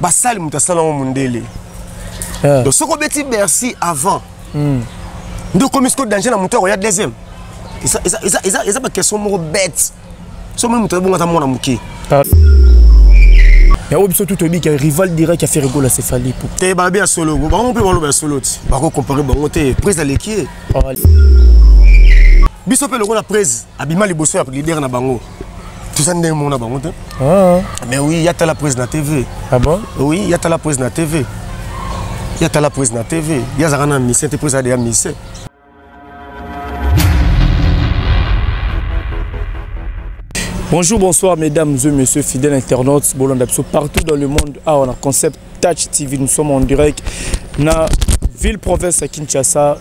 Basali moto asala yango mondele. Donc soki obeti Bercy avant, nde okomi siko danger na moto akoya deuxième. Eza baquestion moko bête. So moi moto abonga ata mwana moke. Mais oyo biso tout toyebi ke rival direct ya Ferre Gola, c'est Fally Ipupa. Te, balobi ya solo, bango mpe baloba ya solo ti bakocompare bango te. Prise aleki ye. Biso mpe lokola prise abima liboso ya leader na bango, toza ndenge moko na bango te. Mais oui, ya tala prise na TV. Ah bon? Oui, ya tala prise na TV, ya tala prise na TV. Ya azalaka na musicien te, prise adeya musicien. Bonjour, bonsoir mesdames et messieurs, fidèles internautes, bolanda biso partout dans le monde. Ah, on a Concept Touch TV, nous sommes en direct na ville province à Kinshasa,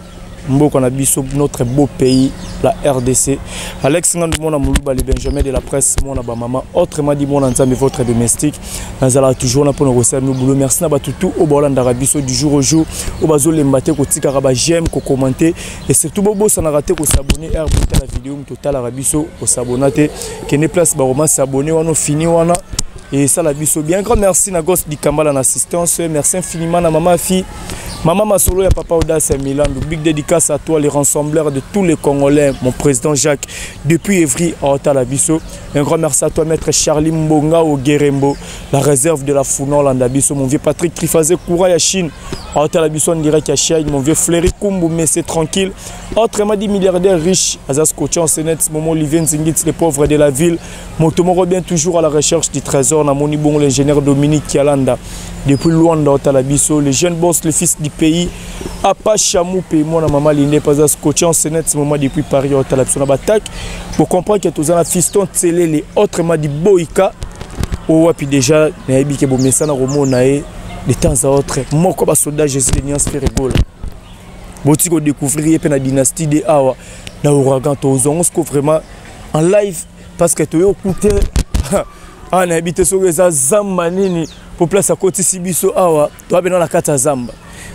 mboka na biso, notre beau pays, la RDC. Alex Ngandou, mona Moulouba, le Benjamin de la presse, mona ba maman, autrement dit mona Nzambe, votre domestique. Nazala toujours là pour nous recevoir nos boulot. Merci na batutu au bolanda biso du jour au jour, au bazo lembate ko tika ba j'aime, ko commenter et surtout bobo ça n'a raté ko s'abonner r la vidéo total rabiso ko s'abonner te kene place ba roma s'abonner wana fini wana et ça la biso bien. Grand merci na Ghost Dikambala na assistance, merci infiniment na maman fille, maman Masolo ya papa Audace à Milan. Big dédicace à toi les rassembleurs de tous les Congolais, mon président Jacques depuis Evry à Otala biso. Un grand merci à toi maître Charlie Mbonga au Guerembo, la réserve de la Founon Landa biso, mon vieux Patrick Trifazé Koura ya Chine à Otala biso en direct à Chine, mon vieux Fléry Kumbu, mais c'est tranquille. Autrement dit milliardaire riche Azas Kocha en Sénat, Momo Olivier Nzingit, les pauvres de la ville, Motomo bien toujours à la recherche du trésor, Namoni Bon, l'ingénieur Dominique Kialanda depuis Luanda Otala biso, le jeune boss, le fils du pays, Apa Chamou pe mwana mama Linde Pazas Kocha en Sénat, moment depuis Paris Otala biso na batak pour comprendre que tous na fiston Tselele, autrement dit Boyka o wapi déjà nayebi ke bomesana komona ye de temps à autre moko ba soldat Jésus de Nuance Ferre Gola boti ko découvrir ye pe na dynastie de awa na ouragan tozongo siko vraiment en live parce que toyo écouter awa nayebi te soki eza zamba nini po place akotisi biso awa toabe na kati ya zamba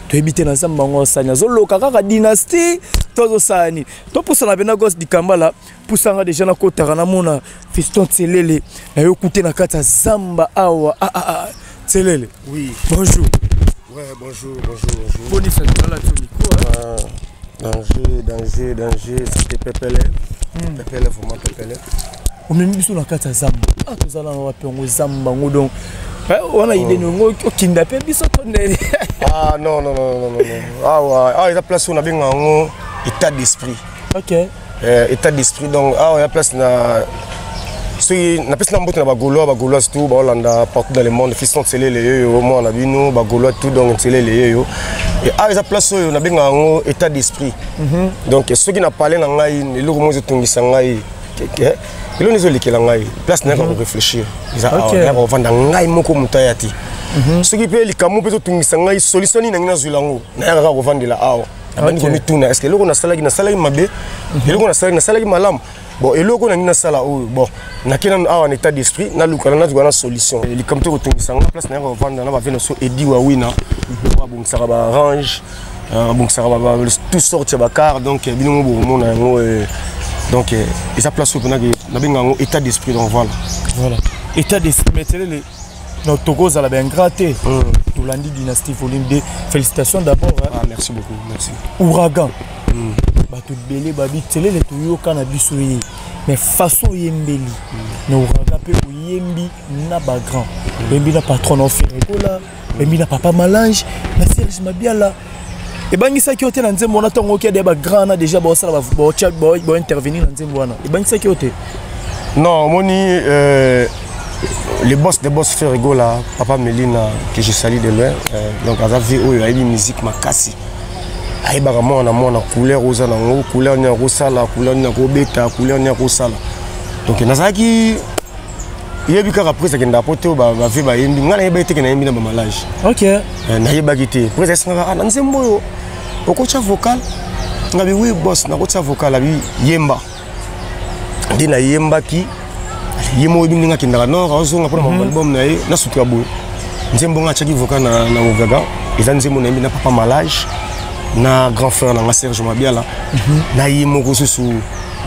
toyebi te na zamba yango asali azoloka kaka dynastie to azosala nini topusana mpe na Gos Dikambala pusanga deja nakotaka namona fiston Tselele nayo kute na kati ya zamba awa. Ah, ah, ah. Tselele. Oui. Bonjour. Ouais, bonjour, bonjour, bonjour. Bonne fête, là, tu micro, hein. Ah, danger, danger, danger, c'était Pepele. Pepele, vraiment Pepele. Omemi biso na kati ya zamba. Ah, tozala na wapi yango zamba yango donc. Wana idée nongo okinda pe biso to ndeni. Ah non non non non non non. Ah ouais, ah eza place on abenga yango état d'esprit. OK. État d'esprit donc ah ya place na soki napesi na mbote na bagaulois, bagaulois tout baolanda partout dans le monde, fiston Tselele yeyo mwana bino bagaulois tout donc Tselele yeyo. Et ah eza place oyo nabenga yango état d'esprit. Donc soki na parler na ngai eloko moko ezotungisa ngai, eloko ezolekela ngai, place nayaka koréfléchir eza awa, nayaka kovanda ngai moko moto aya te. Soki mpe likambo mpe ezotungisa ngai, solution nini nangi nazwela yango, nayaka kaka kovandela awa, nabandi komituna est ce que eloko nasalaki nasalaki mabe, eloko nasalaki nasalaki malamu, bon eloko nangi nasala oyo, bon nake nanu awa na état d'esprit, naluka nazwa na solution likambo te kotungisa nga. Place nayaka kovanda na bave na so Edi Wawina oyo abongisaka barange, abongisaka tout sorte ya bacar, donc bino mo bokomona yango. Donc eza place oyo mpenaki nabenga yango état d'esprit, donc voilà. Voilà, état d'esprit. Mais Tselele no tokozala baingrat te, tolandi Dynastie volume 2, félicitations d'abord, hein. Ah, merci beaucoup, merci. Ouragan, bato ebele babi Tselele toyoka na biso ye, mais façon oyembeli na ouragan mpe oyembi na bagrand, oyembi na patron na Ferre Gola, oyembi na papa Malange na Serge Mabiala, ebangisaki yo te na nzembo wana ntongo oki ade bagrand na déjà baosala baintervenir na nzembo wana, ebangisaki yo te? Non, omoni le boss de boss Ferre Gola, papa Melina que je salue de loin, donc aza vie oyo ayebi musique makasi, ayebaka mwana mwana couleur oza nango, couleur nini akosala, couleur nini akobeta, couleur nini akosala. Donc nazalaki yebi kaka prise akendaka po te bave bayembi ngai, nayebaki te ke nayembi na bamalage. Nayebaki te prise esengaka na nzembo oyo okotya vocal. Ngabi oui boss, nakotya vocal. Abi yemba. Nde nayembaki ye moko, oyebi ndenge akendaka nord azonga mpona makambo album na ye. Nasuka boye nzembo nga atiaki vocal na Ogaga, eza nzembo nayembi na papa Malage na grand frère na nga Serge Mabiala na ye moko susu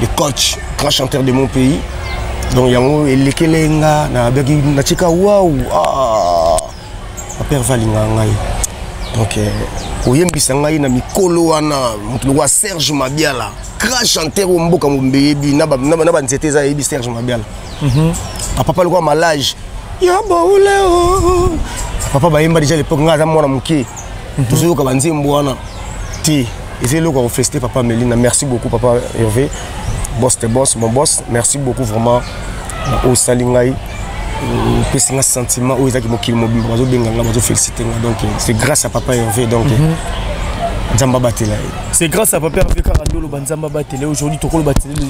le coach, grand chanteur de mon pays. Donc yango elekele nga nabaki natika waouh, ah. Papa Herve alingaka ngai. Donc koyembisa ngai na mikolo wana, moto lokola Serge Mabiala, grand chanteur oyo mboka mobimba eyebi, na banzete eza yebi Serge Mabiala. Bapapa lokola Malage ya baule o papa bayemba déjà l'époque, ngai aza mwana moke, tozoyoka banzembo wana te. Eza eloko ya koféliciter papa Melina. Merci beaucoup, papa Hervé, boss de boss, mon boss. Merci beaucoup vraiment na oyo osali ngai, opesi nga sentiment oyo ezalaki mokili mobimba bazobenga nga, bazoféliciter nga. Donc c'est grâce à papa Hervé. Donc Nzambe abatela ye. C'est grâce à papa Hervé kaka nde oloba Nzambe abatela. Aujourd'hui tokoloba telele,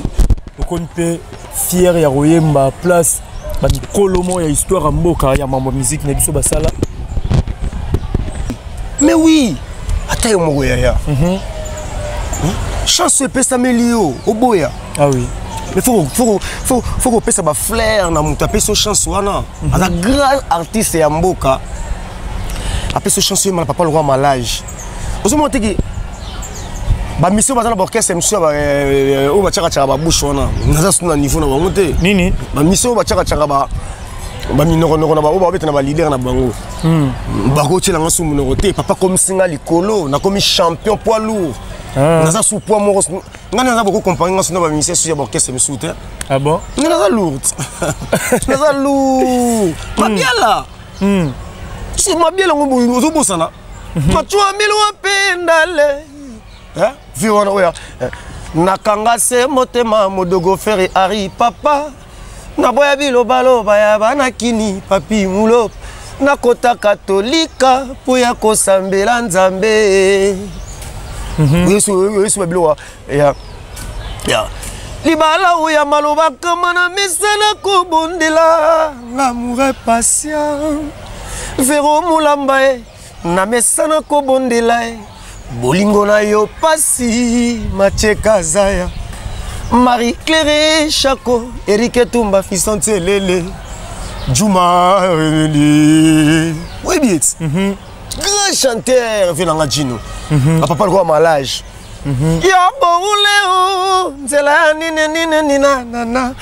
okomi mpe fier ya koyemba place bamikolo moko ya histoire ya mboka ya mambo ya musique na biso basala. Mais oui, ata yo moko yaya, chance epesameli yo, oboya? Ah oui. Mais faut kopesa bafleurs na moto apesi yo chance wana. Aza grand artiste ya mboka, apesi yo chance oyemba na papa lokwa Malage. Ozomona teki bamission baza na baorchestre mosusu oyo batiakatiaka babouche wana, naza su na niveau na bango te. Nini? Bamission oyo batiakatiaka baminokonoko na bango, babeta na baleader na bango, bakotielanga su monoko te. Papa komisinga likolo, nakomi champion poids lourd. Naza su poids moko, ngai naza boko comparer nga su na bamusicien su ya baorchestre mosusu te. Ah bon? Ngai naza lourd, naza lourd. Mabiala, si Mabiala ngo ozobosana matuamili wapendale vi wana oyo nakanga se motema modogo Fere Ari papa, naboya bilobaloba ya banakini papi mulo, nakota katolika mpo ya kosambela Nzambe. Yesu babiloko ya libala oyo ya maloba kama na misala kobondela, l'amour est patient. Vero Mulamba e na mesana kobondela e bolingo na yo pasi. Matie Kazaya, Marie Claire Chako, Erike Tumba, Fisante Lele Juma oyebi eti grand chanteur vie nanga Jino, bapapa lokola Malage ya bouleo nzela ya nini nini nina nana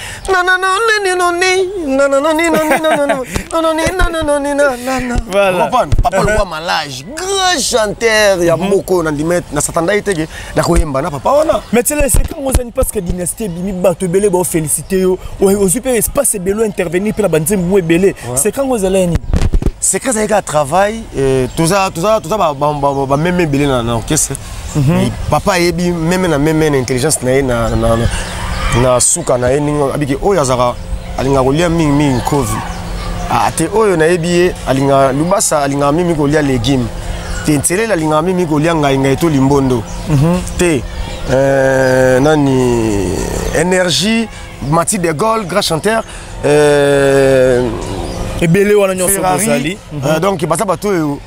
Voilà. Papa lokwa Malage, grand chanteur ya mboka oyo, nandima nasatandai teke nakoyemba na papa wana. Mais tele sekango ozani parce que dynastie ebimi, bato ebele baoféliciter yo, ozwi mpe espace ebele intervenir mpe na banzembo mo ebele. Sekango ozala ya nini? Secret ezalaki kaka travail. Toza bameme ebele na orchestre. Papa ayebi meme na meme na intelligence na ye na suka na ye ndenge abiki oyo azalaka, alingaka kolia mingimingi kovi te. Oyo nayebi ye alingaka lubasa, alingaka mingi kolia légume te. Ntelele alingaka mingi kolia ngai ngai to limbondo te. Nani, énergie, Mati de Gaulle, grand chanteur. Ebele wana nyonso bozali. Donc baza bato oyo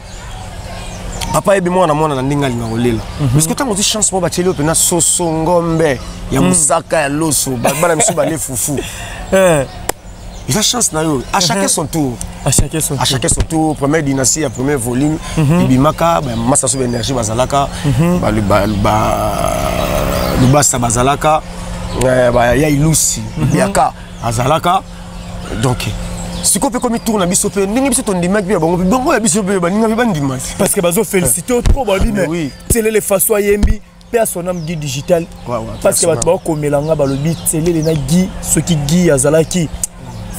papa ayebi mwana mwana na ndenge alinga kolela, parce que ntango ozwi chance mpo batieli oyo mpena soso, ngombe ya mosaka, ya loso, bana misu bale fufu, eza chance na yo. À chacun son tour. À chacun son À tour. Chacun son tour. Première dynastie ya premier volume ebimaka, bamasa so baénergie bazalaka, lubasa bazalaka, ya ilusi biaka azalaka. Donc sikoyo mpe komi tour na biso mpe ndenge biso tondimaki mpe ya bango mpe bango ya biso mpe baninga mpe bandima. Parce que bazoféliciter trop, balobi mais Telele faso ayembi mpe à son âme Guy Digital, parce que bato baokomela nga, balobi Telele na Guy, soki Guy azalaki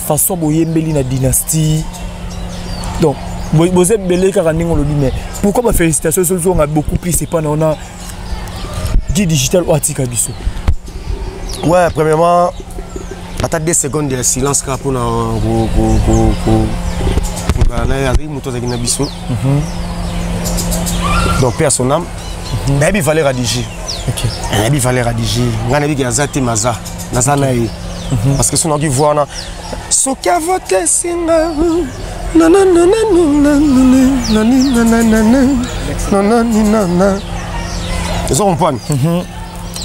façon boyembeli na dynastie. Donc boza ebele kaka ndenge olobi, mais pourquoi bafélicitation ezozonga beaucoup plus epa na wana Guy Digital oyo atika biso? Ouais, premièrement, ata 2 secondes ya silence kaka mpona kozala na ye. Azalaki moto azalaki na biso. Donc paix à son âme. Nayebi valeur ya DJ, nayebi valeur ya DJ. Ngai nayebi ke aza te, maza naza na ye, parce que so nakoki voi wana soki avote esinga nanananananananananananananana, ozo comprendre.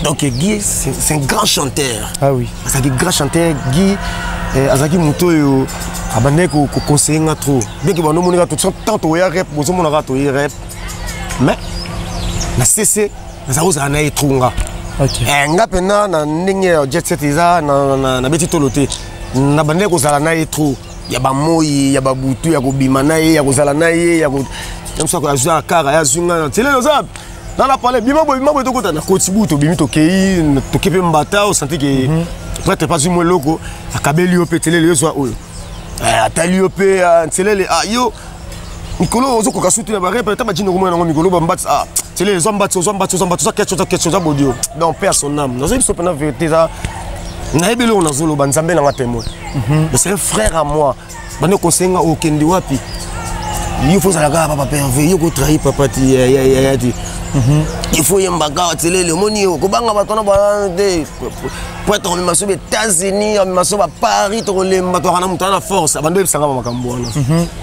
Donc Guy, c'est un grand chanteur. Ah oui. Azalaki grand chanteur Guy. Azalaki moto oyo abandaki koconseiller nga trop, bien ke bando omonaka tant toya rep, bozomonaka toye rep, mais na cc naza kozala na ye trop nga. Nga mpena na ndenge ya jet set eza nabeti tolo te, nabandaki kozala na ye trop. Ya bamoi, ya babutu, ya kobima na ye, ya kozala na ye, ya mosu azwa kara, ya azwi ngai ntelele oza nana pale, bima boye, bima boye, tokota na koti bu, tobimi, tokei, toke mpe mbata. Osanti ke prêtre mpe azwi mwa eloko, akabeli yo mpe telele, yo zwa oyo. Atali yo mpe ntelele, yo mikolo ozokoka sutu na barepe ata bajini okomona yango mikolo bambati telele, ozwa mbati, ozwa mbati, ozwa mbati, ozwa ketch, ozwa ketch, ozwa bodio. Donc paix à son âme. Nazoyebi biso mpena vérité, eza nayebi eloko nazoloba, Nzambe nanga témoin. Mais c'est un frère à moi. Bande kosenga okende wapi, yo faut ozala kaka papa perve, yo kotrahi papa ti ya ti, il faut yemba kaka telele. Omoni yo kobanga bato wana baa te po ete komema so ba États-Unis, amema so ba Paris, tokolemba, tokaka na moto wana na force. Abandi oyebisanga ba makambo wana.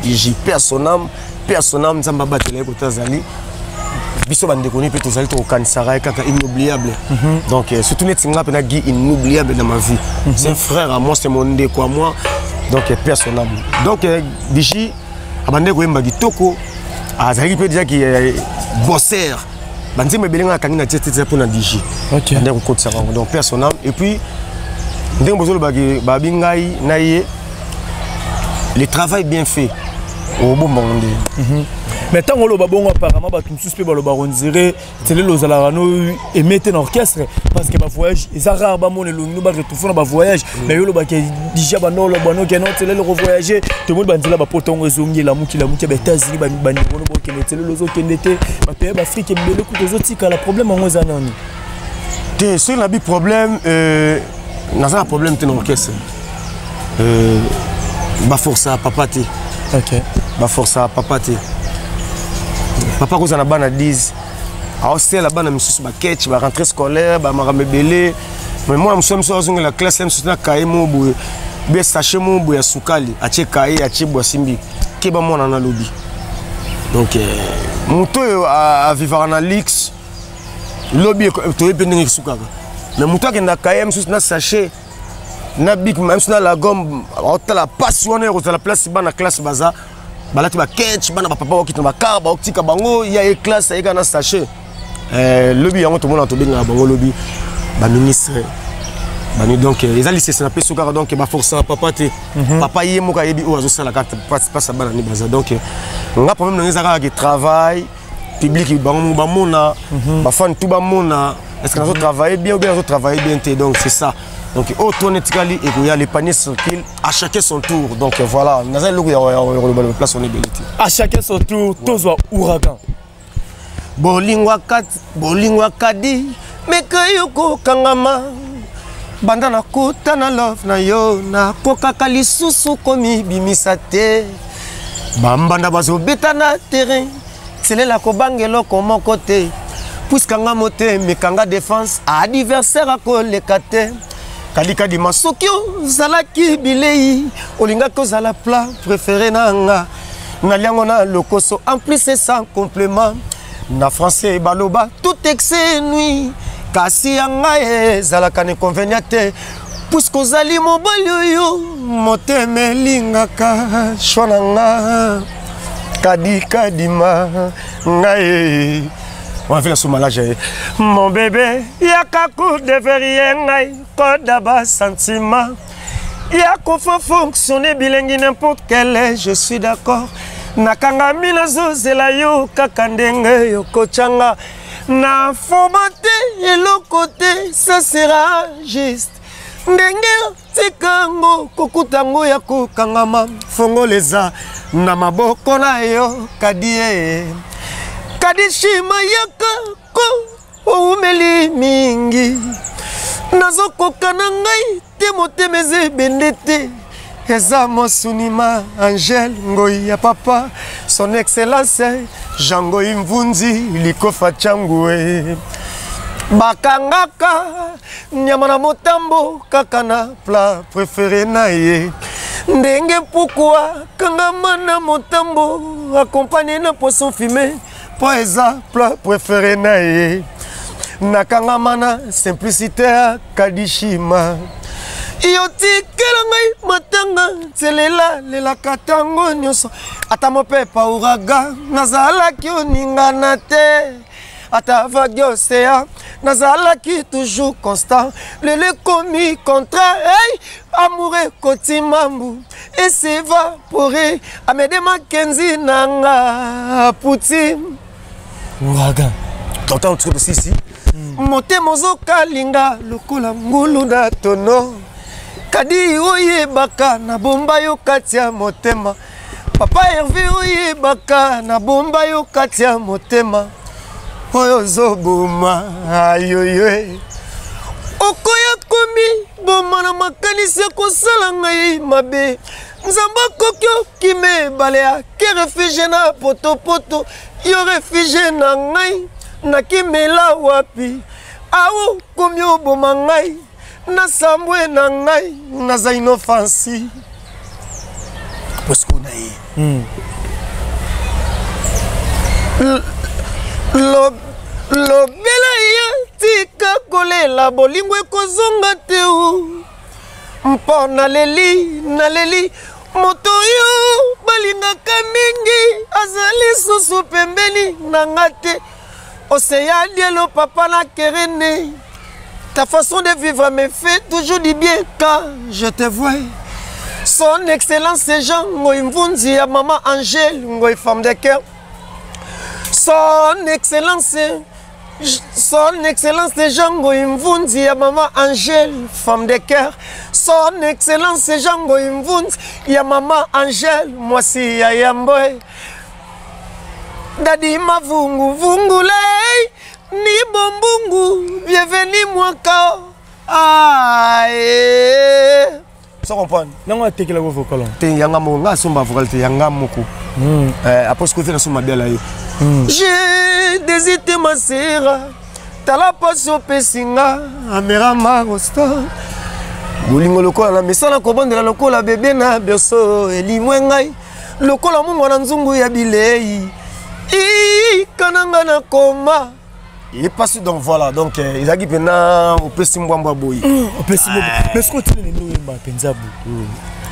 J, paix à son âme, paix à son âme. Nzambe abatela ye kota azali. Biso bandeko ni mpe tozali, tokokanisaka ye kaka inoubliable. Donc surtout neti nga mpena Guy, inoubliable dans ma vie. C'est un frère à moi, c'est mon ndeko à moi. Donc paix à son âme. Donc Diji abandeki koyemba kitoko, azalaki mpe déjà ki bosser banzembo ebele. Nga akangi na tie te mpona Diji bandeki kokotisaka yango. Donc paix à son âme. Et puis ndenge bozolobaki, babi ngai na ye, le travail bien fait obombango nde. Mais ntango oloba bongo, apparemment bato mosusu mpe balobaka, on dirait telele ozalaka no aimé te na orchestre, parce que bavoyage eza rare, bamona elongi no, baretrouve na bavoyage. Mais yo olobaki déjà, bando oloba no keno telele kovoyage, tomoni banzela bapoto yango ezongi, elamuki lamuki ya baÉtats-Unis, bandeko no bokende, telele ozokende te, bato ya baAfrike ebele kutu ozotikala. Problème yango eza nani? Te, soki nabi problème, naza na problème te na orchestre. Baforsa papa te. Baforsa papa te. Papa kozala na bana 10, aosala bana misusu baketch, barentrée scolaire, bamakambo ebele. Mais mwana mosusu, mosusu azongela classe, mosusu na kaye mo boye, be sachet mo boye ya sukali, atie kaye, atie boye, asimbi keba mwana na lobi. Donc moto oyo avivaka na luxe, lobi toyebi mpe ndenge esukaka. Mais moto akenda kaye mosusu na sachet na bic, mosusu na lagome, aotala pasi wana ya kozala place bana classe baza balati baketch, bana bapapa bakokita na bakar, bakotika bango ya ye classe, ayeka na sachet. Lobi yango tomona, tobengaka bango lobi baministre bani. Donc eza lisese na peso kaka. Donc baforcaka papa te. Papa ye moko ayebi oyo azosala kaka mpasi ya bana ni baza. Donc nga problème nango eza kaka ke travail public, bango bamona, bafani tout bamona, est ce que nazo travailler bien ou bien nazo travailler bien te. Donc c'est ça. Donc oyo tona etikali ekoya, le panier circule, à chacun son tour. Donc voilà, naza eloko ya koloba place wana ebele te. À chacun son tour, tozwa Ouragan. Bolingo akadi meka yo kokangama, banda nakota na love na yo, nakokaka lisusu komibimisa te. Bambanda bazobeta na terrain, telela kobanga eloko moko te, puisque nga motema ekanga défense, adversaire akoleka te. Kalikadima, soki ozalaki bilei, olingaki ozala plat préféré na nga, naliango na lokoso, en plus c'est sans complément. Na français baloba tout excès nuit, kasi ya ngai ezalaka na inconvénient te, puisque ozali mobali oyo motema elingaka, choix na nga, kadikadima ngai wavila somalage ye. Mon bébé, yaka kodéverrouiller ngai koda basentiment ya kofa fonctionner bilengi n'importe quel, je suis d'accord. Nakangami, nazozela yo kaka ndenge yokotyanga na foma te, eloko te, ça sera juste ndenge tikango kokutango ya kokangama. Fongola eza na maboko na yo, kadi ye kadi shima, yaka ko oumeli mingi, nazokoka na ngai te, motema eza ebende te, eza mosunima. Angele Ngoi ya papa, son excellence Jean Ngoi Mvunzi Likofa Changue, bakangaka nyama na motambo kaka na plat préféré na ye. Ndenge mpuku akangama na motambo accompagné na poisson fumé, mpo eza plat préféré na ye. Nakangama na simplicité ya Kadishima, yo tikela ngai matanga, nzelela lelaka ntango nyonso, ata mopepa ouragan nazalaki oningana te. Ata vague océan, nazalaki toujours constant. Lelo ekomi contraire, hey, amour ekoti mambu es'évaporer. Amede Makenzi nanga Poutine. Ouragan. Tonton tiko tosisi. Motema ozokalinga lokola ngulu na tono. Kadi oyebaka na bomba yo kati ya motema. Papa Hervé oyebaka na bomba yo kati ya motema. Oyo ozoboma ayoyo. Okoya komi boma na makanisi ya kosala ngai mabe. Nzambe akoki okima ebale ya ke refugie na potopoto. Yo refugie na ngai nakimela wapi? Awu komi oboma ngai nasambwe na ngai naza inoffensive. Parce na ye lobela ye tika kolela bolingo ekozonga te u mpo naleli naleli moto oyo balingaka mingi azali susu pembeni na nga te. Oseya Dielo papa na kerene, ta façon de vivre me fait toujours du bien quand je te vois. Son Excellence Jean Ngoy Mvunzi ya Maman Angèle Ngoy femme de cœur. Son Excellence Jean Ngoy Mvunzi ya Maman Angèle femme de cœur. Son Excellence Jean Ngoy Mvunzi ya Maman Angèle mwasi ya Yamboy. Dadi mavungu vungule ni bombungu bienvenue mwaka. Ah, eh. So comprendre. Nango atekela ko vocal. Te yanga moko nga asomba vocal te yanga moko. Après ce que nasomba biala ye. J'ai désité ma sera. Tala pasi opesi nga amera marosta. Bolingo lokola na mesana kobondela lokola bebe na berceau elimwe ngai lokola mungwa na nzungu ya bilei ikananga na koma epasi. Donc voilà, donc ezalaki mpena opesi mbwambwa boye. Opesi mbwambwa, mais soki otinene nde oyembaka mpenza bo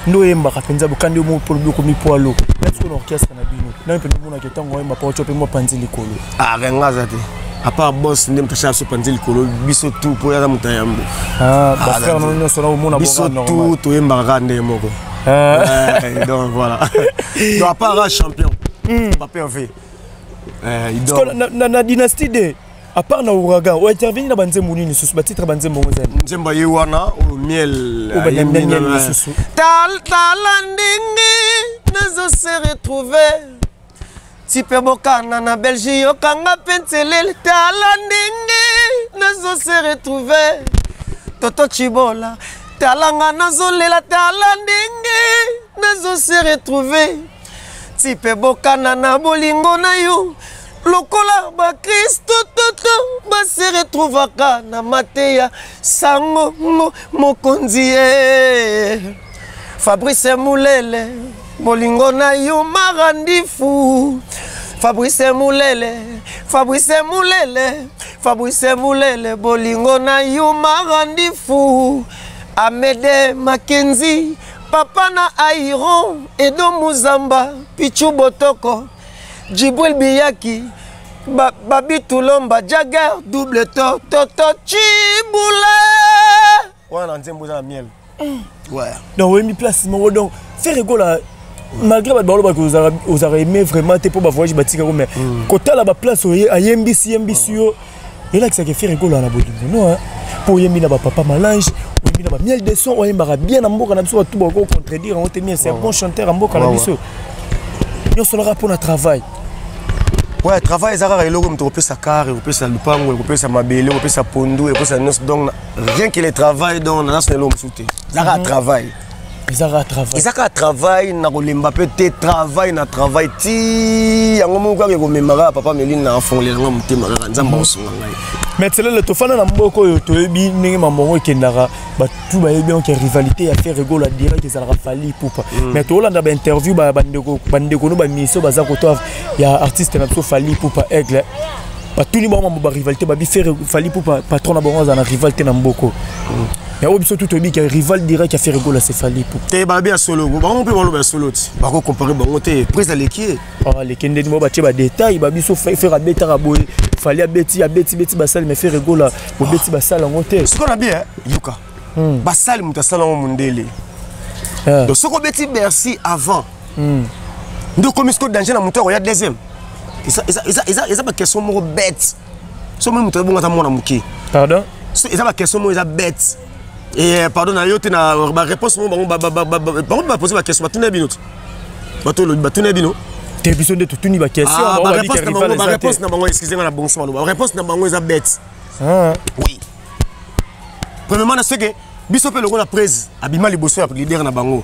nde oyembaka mpenza bo kandi omo polo biloko mipwalo nati na orchestre na bino nani mpenza omonaka ntango oyemba po otyo mpe mwa panzi likolo? Ah, nga aza te, à part boss nde moto asala biso panzi likolo. Biso tu mpo aza moto ya yambo. Bafrère no nyonso na omona. Biso tu toyembaka kaka ndenge moko. Donc voilà, donc à part champion Papa Hervé. Na dynastie de à part na Ouragan, ointervenir na banzembo nini lisusu? Batitre banzembo ngo ezali? Nzembo ye wana oyo miel. Miel lisusu. Tala ndenge nazo se retrouver tipe bokana na Belgique, yokanga mpe ntelele. Tala ndenge nazo se retrouver toto Chibola, talanga nazolela. Tala ndenge nazo se retrouver tipe bokana na bolingo na yo lokola bakristo toto base retrouvaka na mateya sango ngo mokonzi ye Fabrice Mulele, bolingo na yo marandifu. Fabrice Mulele, Fabrice Mulele, Fabrice Mulele, bolingo na yo marandifu. Amede Makenzi, papa na Airon Edo Muzamba, Pichu Botoko, Djibril Biyaki, Babi Tulomba, Jagger double to toto Chibula wana nzembo eza na miel. Ouais. Donc oyembi place moko, donc Ferre Gola, malgré bato balobaka ozalaka aimé vraiment te mpo bavoyage batikako, mais kotala baplace ayembisi yembisi yo elakisaka Ferre Gola na bolingo no mpo oyembi na bapapa Malange, oyembi na bamiel de son, oyembaka bien na mboka na biso. Bato bako contredire yango te, miel c'est un bon chanteur ya mboka na biso nyonso olaka mpona travail. Ouais, travail eza kaka eloko moto ekopesa car, ekopesa lupango, ekopesa mabele, ekopesa pondu, ekopesa nyonso. Donc rien que le travail, donc naza sona eloko mosusu te, eza kaka travail. Eza kaka travail. Eza kaka travail, na kolemba mpe te. Travail na travail ti yango moko kaka ekomema kaka papa Meline na afongolela nga motema kaka Nzambe akosunga ngai. Mais Tselele, tofanda na mboka oyo toyebi ndenge mambongo ekendaka. Batu bayebi onke rivalité ya Ferre Gola direct ezalaka Fally Ipupa, mais toolanda bainterview bandeko no bamission baza koto ya artiste na biso Fally Ipupa Aigle, batuni bango mambo barivalité, babi Ferre Fally Ipupa patron na bango aza na rivalité na mboko. Mais oyo biso tu toyebi ke rival direct ya Ferre Gola c'est Fally Ipupa. Te, balobi ya solo, bango mpe baloba ya solo ti bakocompare bango te, prise aleki ye. Aleki ndeni mo batie badetail babiso Ferre abetaka boye. Fally abeti, abeti beti basali, mais Ferre Gola bobeti basala yango te. Sikoyo na bien, yoka, basali, moto asala yango mondele. Donc soki obeti Bercy avant, nde okomi sikoyo danger na moto akoya deuxième. Eza baquestion moko bête. So omoni moto abongo, aza mwana moke. Pardon. So eza baquestion moko eza bête. Et pardon na yo te, na baréponse moko bango bapose baquestion, batuna bino te, bato olobi batuna bino. Te, biso nde totuni baquestion. Baréponse na bango, excuse nga na bongisa maloba, baréponse na bango eza bête. Oui, premièrement, na seke biso mpe lokola prese abima liboso ya leader na bango,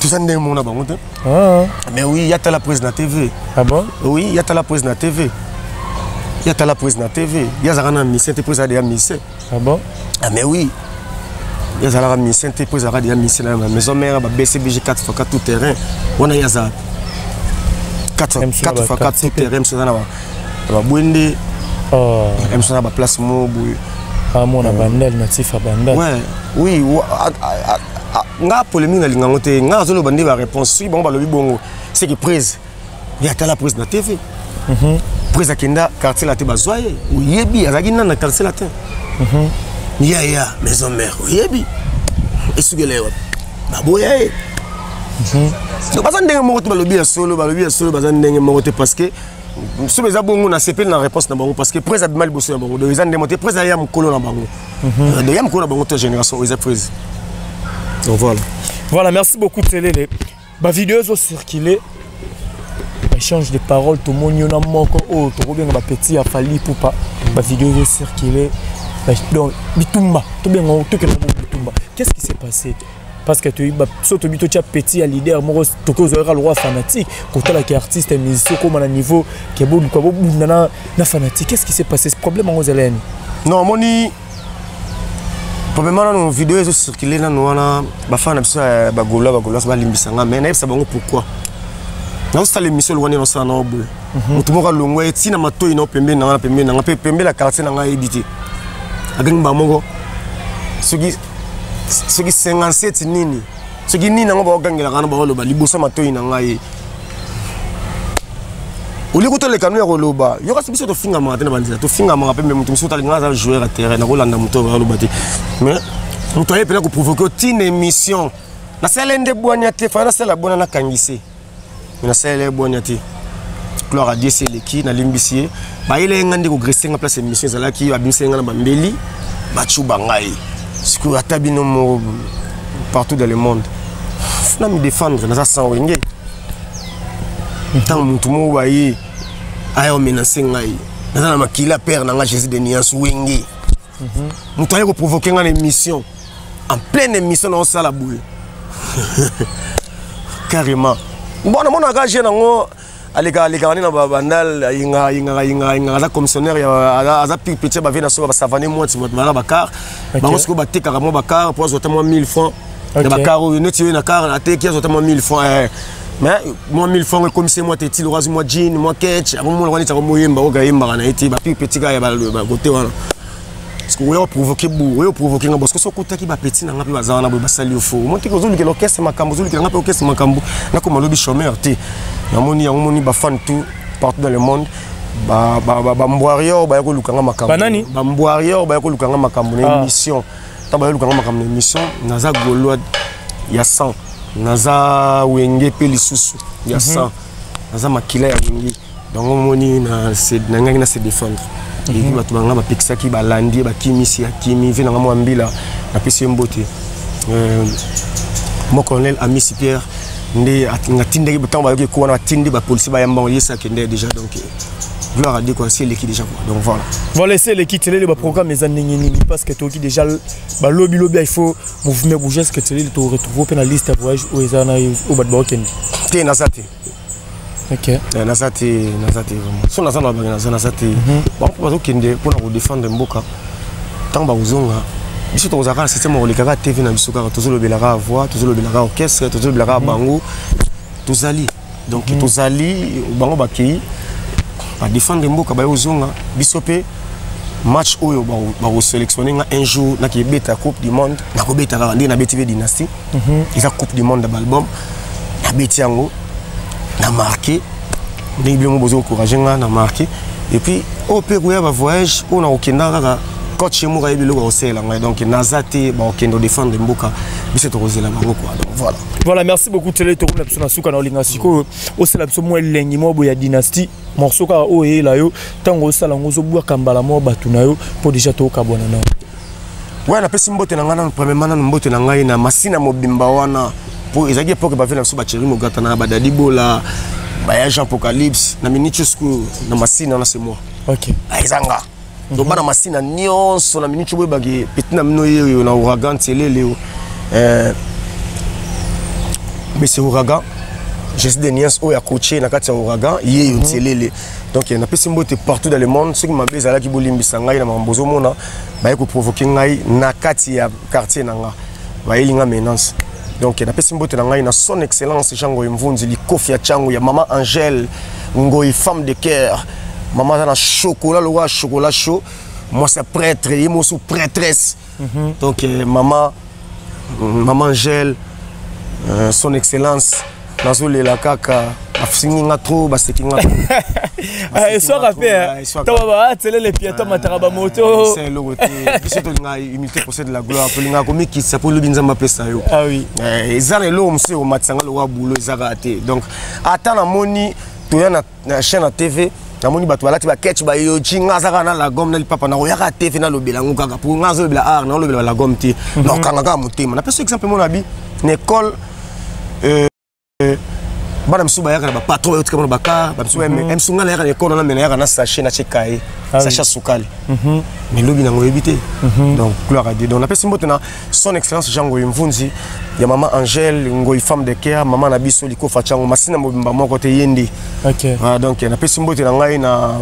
toza ndenge moko na bango te. Mais oui, ya tala prese na TV. Ah bon? Oui, ya tala prese na TV, ya tala prese na TV. Ye azalaka na musicien te, prese adeya musicien. Ah bon? Ah mais oui, ye azalaka musicien te, po ezalaka deya musicien na Maison Mère, ba BCBG 4 x 4 tout terrain wana. Ye aza 4 x 4 tout terrain, mosu aza na babwende, mosu aza na baplace moko boye. Amona Bandal, natif ya Bandal. Ouais, oui, nga polémique nalinga yango te. Nga azoloba nde baréponse. Soki bango balobi bongo, c'est que prise ye atala prise na TV, prise akenda Quartier Latin, bazwa ye. Oyebi azalaki nani na Quartier Latin? Ya Maison Mère, oyebi esukela ye wapi? Baboya ye. Donc baza ndenge moko te. Balobi ya solo, balobi ya solo, baza ndenge moko te, parce que soki eza bongo, nasepeli na réponse na bango, parce que prise abima liboso na bango. Donc eza ndenge moko te. Prise aya mokolo na bango, donc ya mokolo na bango to génération oyo eza prise. Donc voilà. Voilà, merci beaucoup Telele. Bavideo ezocircule, échange de parole, tomoni yo na moko oyo tokobenga bapeti ya Fally Ipupa. Bavideo ezocircule, donc bitumba, tobenga, tokenda bongo bitumba. Qu'est-ce qui s'est passé? Parce que so tobi totia petit ya leader moko, tokoki ozwaka lokwa fanatique kotalaki artiste ya musicien okóma na niveau ke boluka bobunda na fanatique. Qu'est-ce qui s'est passé? Problème yango ezala yani? Non, omoni, premièrement nano video ezocircule nano wana, bafana na biso ya bagaulois, bagaulois balimbisa nga, mais nayebisa bango pourquoi nazosala émission. Lokwa nde nasala nao boye, moto moko alongwa ye ntina matoi nao pembeni na nga, na pembeni na nga mpe pembeni ya quartier na ngai, ayebi te, abengi bamoko soki 57 nini, soki nini yango baogangelaka wana, baoloba liboso ya matoi na ngai. Olie kotoleka no ya koloba yo, kasi biso tofingamaka te na banzela, tofingamaka mpe. Me moto mosusu talinga aza joueur ya terrain, nakolanda moto oyo aloba te, mais moto aye mpena koprovoke otina émission. Nasala nde bwania te, faya nasala bwana, nakangise, me nasalela ye bwania te. Gloire à Dieu, se eleki, nalimbisi ye. Bayela ye nga nde kogresse nga place émission ezalaki, babimisa ye nga na bambeli, bacuba ngai. Sikoyo ata bino moko partout dans le monde, na mi défendre, naza sans Wenge. Ntango motu moko baye aya omenase ngai, naza na makila père na nga Jésus de Nuance Wenge. Moto aye koprovoke ngai na émission, en pleine émission naosala boye carrément. Bon, namonaka jeune yango aleka, alekaka nde na Bandal, ayingaka, ayingaka, ayingaka, ayingaka, aza commissionnaire, aza petit bavie na so basavane mwati, bato bana bacar bango sikoyo batekaka mwa bacar po azwa ata mwa 1000 francs na bacar oyo neti oyo na car ateki, azwa ata mwa 1000 francs. Mais mwa 1000 francs ekomisi mwa teti loko azwi mwa jean, mwa ketch, akomona kwa neti akomoyemba oyo kayembaka na ye te. Bapi petit kaka ya bakote wana. Parce que oyo oprovoke bu, oyo oprovoke nga, parce que soki okutaki bapeti na nga mpe baza wana boye, basali yo fo omoni teke ozolukela orchestre makambo, ozolukela nga mpe orchestre makambo, nakoma lobi chômeur te. Namoni yango, moni bafan tout partout dans le monde, bambwarrior baya koluka nga makambo. Banani? Bambwarrior baya koluka nga makambo na émission. Ntango baya koluka nga makambo na émission, naza Gaulois ya 100, naza Wenge mpe lisusu ya 100, naza makila ya Wenge. Donc omoni, nangaki na se défendre. Et puis bato banga bapekisaki, balandi ye, bakimisi, akimi ve nanga mwa mbila, napesi ye mbote, mo colonel Amisi Pierre nde atindaki. Ntango bayoki eko wana, batindi bapolisier bayamba ye, akende déjà. Donc gloire à Dieu quoi, si eleki déjà quoi. Donc voilà. Voilà, esi eleki. Telele, baprogramme eza ndenge nini? Parce que toyoki déjà balobi lobi, il faut mouvement bouger. Est ce que Telele toretrouve mpe na liste ya voyage oyo eza na oyo bato baokende? Te, naza te. Naza te, naza te vraiment. So naza na babange, naza te. Bango mpo bazokende mpona kodefendre mboka. Ntango bakozonga, biso tokozala kaka na système ya koleka kaka TV na biso, kaka tozolobela kaka voix, tozolobela kaka orchestre, tozolobela kaka bango. Tozali donc tozali. Bango bakei badefendre mboka, baye kozonga, biso mpe match oyo bakosélectionne nga un jour, nakebeta Coupe du monde, nakobeta kaka ndenge nabeti mpe Dynastie. Eza Coupe du monde ya baalbum, nabeti yango na marqué ndenge bino mo bozo encourage nga na marqué. Et puis oyo mpe koya bavoyage oyo nakokenda kaka, coach ye moko ayebi eloko akosalela ngai. Donc naza te, bakokende odéfendre mboka, biso tokozela bango quoi. Donc voilà. Voilà, merci beaucoup Tele. Tokomi na biso na suka. Na olinga sikoyo osala biso mwa elengi mwa boye ya Dynastie, morceau kaka oyo eyela yo ntango osala yango, ozobwaka mbala mwa bato na yo mpo déjà tokabwana na. Ouais, napesi mbote na ngai nanu, premièrement nanu mbote na ngai na Masina mobimba wana, mpo ezalaki époque bave na biso bacheri Mogata na badadi Bola, baya Jean Apocalypse na miniti sikoyo na Masina wana, c'est moi. Eza nga. Donc bana Masina nyonso na miniti boyebaki petit na bino ye oyo na Ouragan Tielele oyo, monsieur Ouragan Jésus de Niens oyo akoche na kati ya Ouragan, ye yo Tielele. Donc napesi mbote partout dans le monde. Soki mabe ezalaki, bolimbisa ngai na makambo ozomona baye koprovoke ngai na kati ya quartier na nga, bayeli nga menace. Donc napesi mbote na ngai na Son Excellence Jean Ngoyi Mvunzi, likofi ya Tiango ya mama Angèle Ngoyi, femme de cœur. Mama aza na chocolat lokola chocolat chaud, mwasi ya prêtre, ye mosu prêtresse. Donc mama Angèle, Son Excellence, nazolela kaka, bafingi nga trop, baseki nga. Eswaka mpe ntango baatelele piato amataka bamoto. Eloko te, biso tolingaka humilité possède la gloire, tolingaka komikitisa mpo lobi Nzambe apesa yo. Eza na eloko mosusu ekomatisa nga lokola bulo, eza kaka te. Donc ata namoni toya na chaîne ya TV, namoni bato balati baketch bayoji, nga aza kaka na lagome na lipapa, nakoyaka TV nalobela yango kaka po nga azolobela art, naolobela balagome te, nakokanga kaka motema. Napesi exemple, mona bi na école, bana mosusu bayaka na bapatron, bayotika bana bakar bamisusu mosusu. Ngai nayaka na ekole wana, me nayaka na sachet, natie kaye, sachet ya sukali, mais lobi nango oyebi te. Donc gloire à Dieu. Donc napesi mbote na Son Excellence Jean Ngoyi Mvunzi ya mama Angèle Ngoyi, femme de cœur, mama na biso likofa Tiango, Masina mobimba moko te, ye nde. Donc napesi mbote na ngai na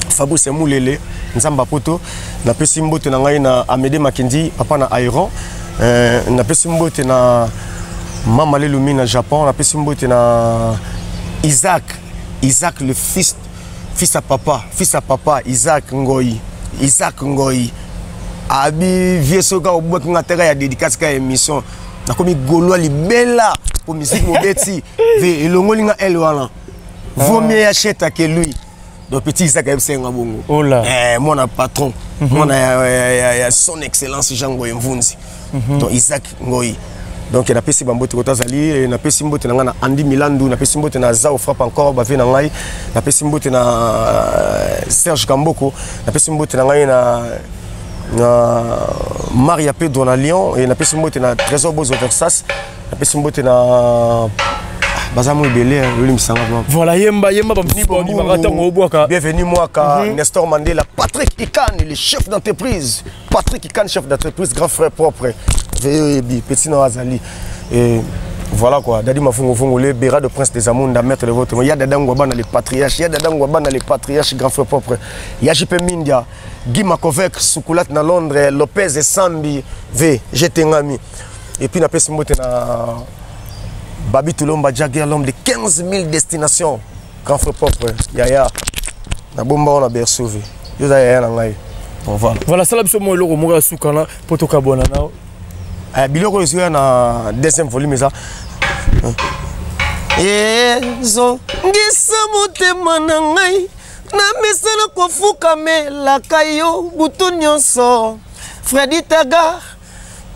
Fabrice Mulele, Nzamba Poto. Napesi mbote na ngai na Amédée Makendi, papa na Aéron. Napesi mbote na mama Lelumi na Japon. Napesi mbote na Isaac, Isaac le fils, fils à papa, fils à papa Isaac Ngoyi. Isaac Ngoyi abi vie, soki obwaki nga teka ya dédicace ka émission, nakomi Gaulois libela po musique mobeti ve elongoli nga ele wana, vaut mieux achète que lui. Donc petit Isaac ayebisa nga bongo. Oh. Mwana patron, mwana ya Son Excellence Jean Ngoyi Mvunzi. Donc Isaac Ngoyi, donc napesi bambote kota azali. Napesi mbote na ngai na Andi Milandu, napesi mbote na Zao Frappe encore bave na ngai, napesi mbote na Serge Kamboko, napesi mbote na ngai na Maria Pedro na Lyon, e napesi mbote na Trésor Bozo Versas, napesi mbote na baza mo ebele, olimbisanga. Voilà, yemba yemba, bamisusu ntango obwaka. Bienvenue Mwaka, Nestor Mandela, Patrick Ikan, le chef d'entreprise, Patrick Ikan, chef d'entreprise, grand frère propre, veyebi petit na azali. Et voilà quoi, Dadi Mafungo Fungo, le Béra de Prince des Amunda, maître de votre. Ya Dada Ngwabana, le patriarche, Ya Dada Ngwabana, le patriarche, grand frère propre. Ya JP Mindia, Guy Makovek, Soukulat na Londres, Lopez et Sambi, V, Jetengami. Et puis, napesi mbote na Babi Toulomba Jagger, l'homme de 15 000 destinations. Grand frère propre, Yaya. Na bomba on a berceau. Yo yaya na ngai. Donc voilà. Voilà, sala biso mo eloko moko ya suka na po tokabwana na. Biloko oyo ezoya na deuxième volume eza ezongisa motema na ngai na misala kofukamelaka yo butu nyonso. Fredi Tagar,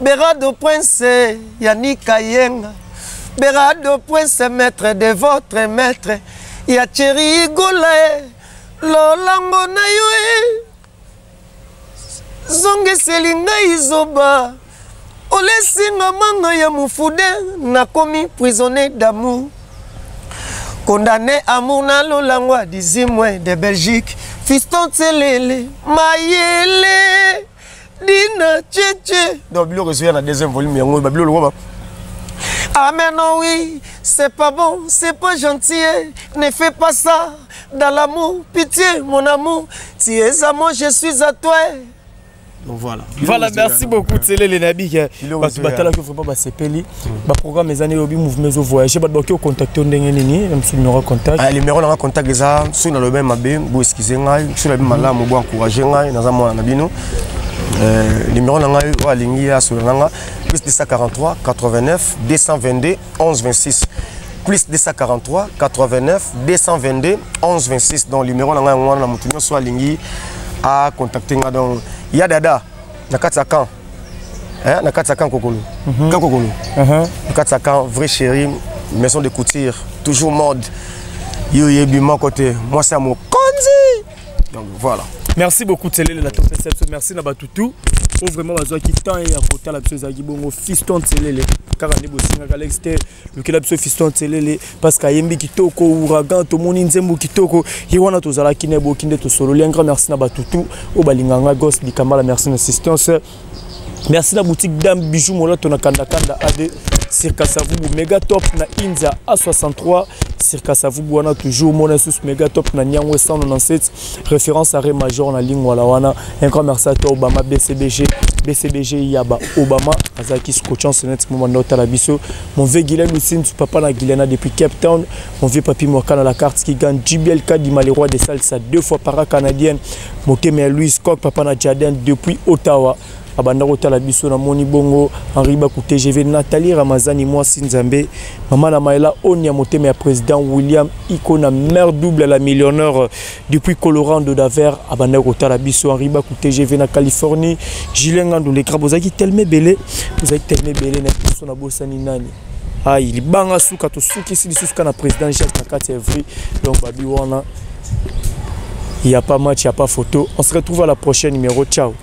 Berado Prince, Yanika Yenga, Berado Prince, maître de votre maître, ya Thierry Gola e lolango na yo e zongeseli ngai zoba olesinga manga ya mofude, nakomi prisonnier d'amour, condamné amour na lolango ya dizimwe de Belgique, Fiston Tselele Mayele Dina Tchetche. Donc biloko ezoya na deuxième volume yango, babiloko lokola: Ah mais non, oui, c'est pas bon, c'est pas gentil, ne fais pas ça dans l'amour, pitié mon amour, tu es à moi, je suis à toi. Donc voilà. Voilà, merci beaucoup Tselele Nabik. Bato batalaki vraiment basepeli. Baprogramme eza nde obi mouvement ezo voyage, bato bakoki ocontacte ndenge nini? Mosu numéro contact. Ah, numéro nanga contact eza, soki nalobi mabe, bo excuse ngai, soki nalobi malamu, bo encourage ngai, naza mwana na bino. Numéro na ngai oyo alingi asola nanga: +243 89 222 11 26. Plus 243 89 222 11 26. Donc numéro na ngai yango wana, na moto nyonso alingi acontacte nga. Donc ya dada na kati ya camp, hein, na kati ya camp Kokolo, camp Kokolo, na kati ya camp, vrai chéri, maison de couture, toujours mode, yo oyebi moko te, mwasi ya mokonzi. Donc voilà. Merci beaucoup Tselele na topesa biso. Merci na bato tout oyo vraiment bazwaki temps ya kotala biso. Ezalaki bongo Fiston Tselele, kaka nde bosingaka Alex te, lukela biso Fiston Tselele parce que ayembi kitoko, ouragan, tomoni nzembo kitoko ye wana. Tozalaki na eboki nde tosololi. Un grand merci na bato tout oyo balinganga Gos Dikambala. Merci na assistance, merci na boutique Dame Bijou Molato na Kandakanda AD Circa Savubu, Mega Top na Inza A63 Circa Savubu wana, toujours mona susu Mega Top na Nyangwe 197, référence arrêt major na Lingwala wana. Un grand merci à toi Obama BCBG, BCBG Yaba Obama azalaki scotchant net moment ndotala biso. Mon vieux Guylaine Lucintu, papa na Guylaine depuis Cape Town, mon vieux Papi Mwakana, la carte qui gagne, JBL Kadima, le roi des salsa, deux fois para canadienne, motema ya Louis Coq, papa na Jaden depuis Ottawa abanda kotala biso. Namoni bongo Henri Baku, TGV, Nathalie Ramazani, mwasi Nzambe, mama na Maela Onia, motema ya président William Ikona, mère double, la millionnaire depuis Colorado d'Aver abanda kotala biso. Henri Baku, TGV na Californie, Julien Ngandou, les crabes, ozalaki tellement ebele, ozalaki tellement ebele na biso. Na bosani nani? Ai, libanga suka, tosukisi lisusu kaka na président Jacques na kati ya Evry. Donc babi wana, il n'y a pas match, il n'y a pas photo. On se retrouve à la prochaine numéro. Ciao.